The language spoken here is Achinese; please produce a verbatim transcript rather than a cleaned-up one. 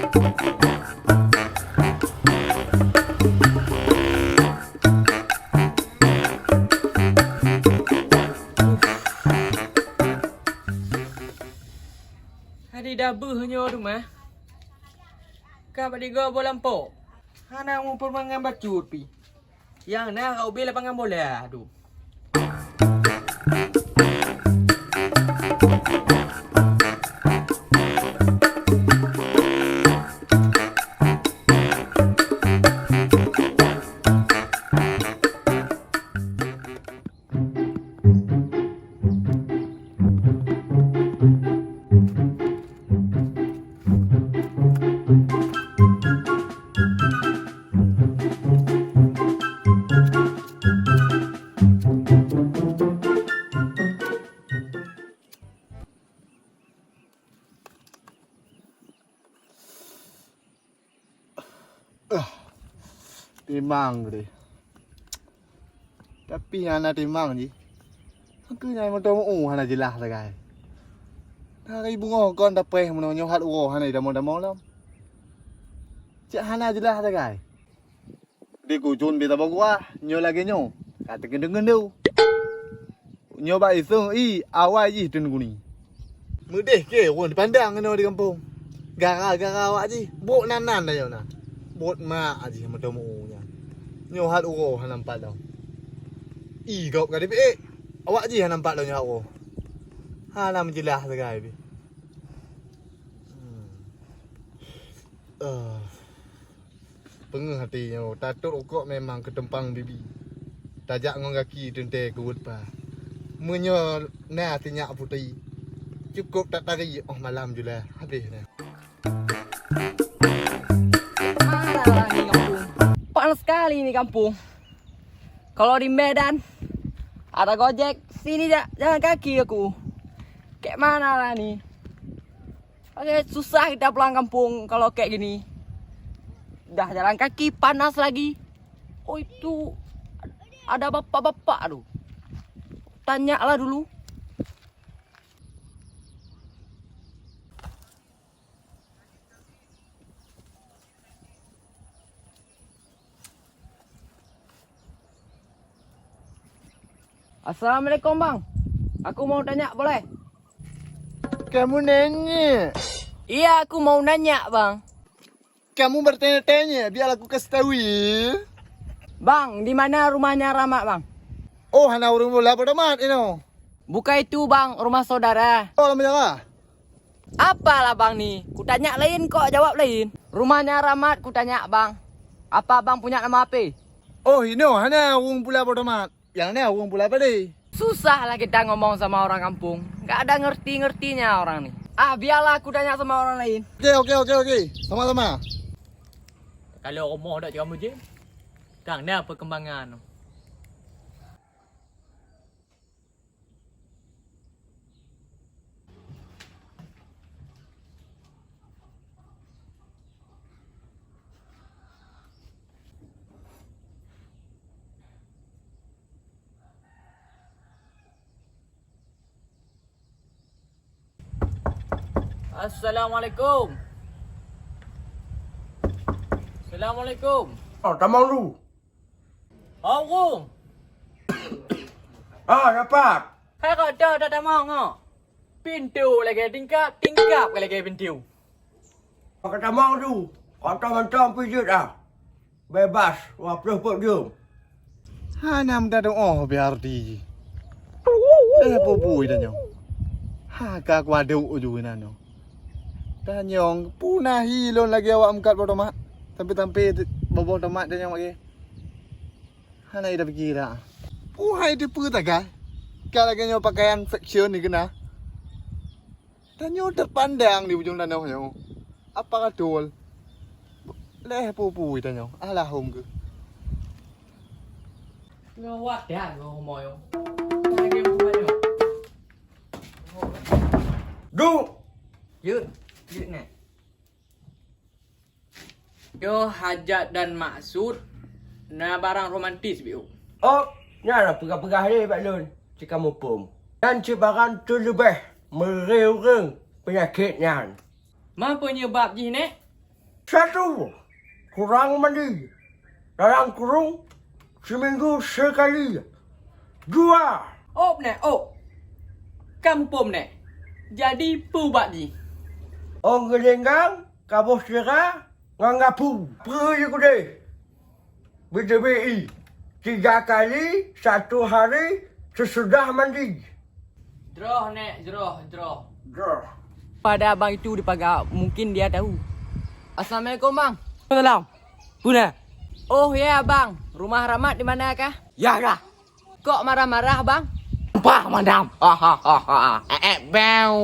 Hari dah beuh nyoe rumoh. Ka bak digoe boh lampôk. Hana mupeumangan bacut pih. Nyang na ka ubé lapangan bola tu. Ah, timang tadi. Tapi nyang na timang jih, keu nyang meuteumeu hana jeulaih sagai. Dari beungoh kon tapreh meunoe nyoe hat uroe hana idamong-damong lom. Cit hana jeulaih sagai. Di kujun bita bagoe nyoe lagèe nyoe, ka teugeundeue-geundeue. Nyoe bak iseueng i awai jih teunguni. Meudeh keu ureueng dipandang inoe di gampông. Gara-gara awak jih buet nan-nan tanyoe na. Buet mak jih meuteumeu nyan. Nyoe hat uroe hana nampak lom. I gob ka dipeuék. Awak jih hana nampak lom nyoe hat uroe. Hana meujeulaih sagai pih. Hmm. Ah. Peungeuh até nyoe, tatot rukok memang keuteumpang bibi. Tajak ngon gaki teuntèe keu weuet pa. Meunyoe na sinyak putéh, cukôp tatari óh malam jula habéh na. Mana lah ni kampung? Panas sekali ni kampung. Kalau di Medan ada Gojek, sini ja-, jalan kaki aku. Kayak mana lah ni? Oke, susah kita pulang kampung kalau kayak gini. Dah jalan kaki, panas lagi. Oh, itu ada bapak-bapak tuh. Tanya lah dulu. Assalamualaikum, Bang. Aku mau tanya, boleh? Kamu nanya? Iya, aku mau nanya, Bang. Kamu bertanya-tanya, biar aku kasih tahu, ya. Bang, di mana rumahnya Rahmat, Bang? Oh, hana ureueng bola pada mat inoe. Bukan itu, Bang, rumah saudara. Oh, lama jalan. Apalah, Bang, ni? Kutanya lain kok jawab lain. Rumahnya Rahmat kutanya, Bang. Apa Abang punya nama H P? Oh, inoe hana ureueng pula pada mat. Nyang na ureueng pula padé. Susah lah kita ngomong sama orang kampung. Gak ada ngerti-ngertinya orang ni. Ah, biarlah aku tanya sama orang lain. Oke, oke, oke, oke. Sama-sama. Kalau rumoh dak cakap mujib, kang na perkembangan. Assalamualaikum. Assalamualaikum. Oh, tamong lu. Hong Kong. Ah, dapat. Hai kau dah dah tamong ngok. Pintu lagi tingkap, tingkap lagi pintu. Pakai tamong tu. Kau tamong-tamong pijit ah. Bebas, dua puluh pok jom. Hana meudadoe biar di. Eh, bubui tanyoe. Ha, ka kuaduk uju nanoe. Tanyong, puna hi lôn lagèe awak meukat boh tomat. Sampai-sampai boh tomat tanyong lagèe. Hana ida pikira. Puhai teupeu tagai. Ka lagèe nyoe pakaian fashion ni kena. Tanyoe teupandang di ujong tanoh nyoe. Apa katul? Leh pupui tanyoe. Alah hom ke. Ngawat ya ngomoyo. Lagi ngomong. Du. Yuk, yuk nek. Yo hajat dan maksud na barang romantis biu. Oh, nyan lah peugah-peugah lé bak lôn, cit kamoe phom. Nyan cit barang teuleubeh meureueng peunyakét nyan. Ma peunyeubab jih, Nek? Satu, kurang mandi. Dalam kurung, seminggu sekali. Dua, op nè, op. Ka muphom nè. Jadi peue bak jih? Ong geulenggang, kaboh sira, ngon gapu. Peue jih keudeh? Beudebi, tiga kali satu hari sesudah mandi. Jroh nè, jroh, jroh. Jroh. Pada abang itu di pagar, mungkin dia tahu. Assalamualaikum, Bang. Salam. Puna? Oh ya, Bang. Rumah Rahmat di manakah? Ya kah? Kok marah-marah, Bang? Pah, madam. Eh, eh, beu.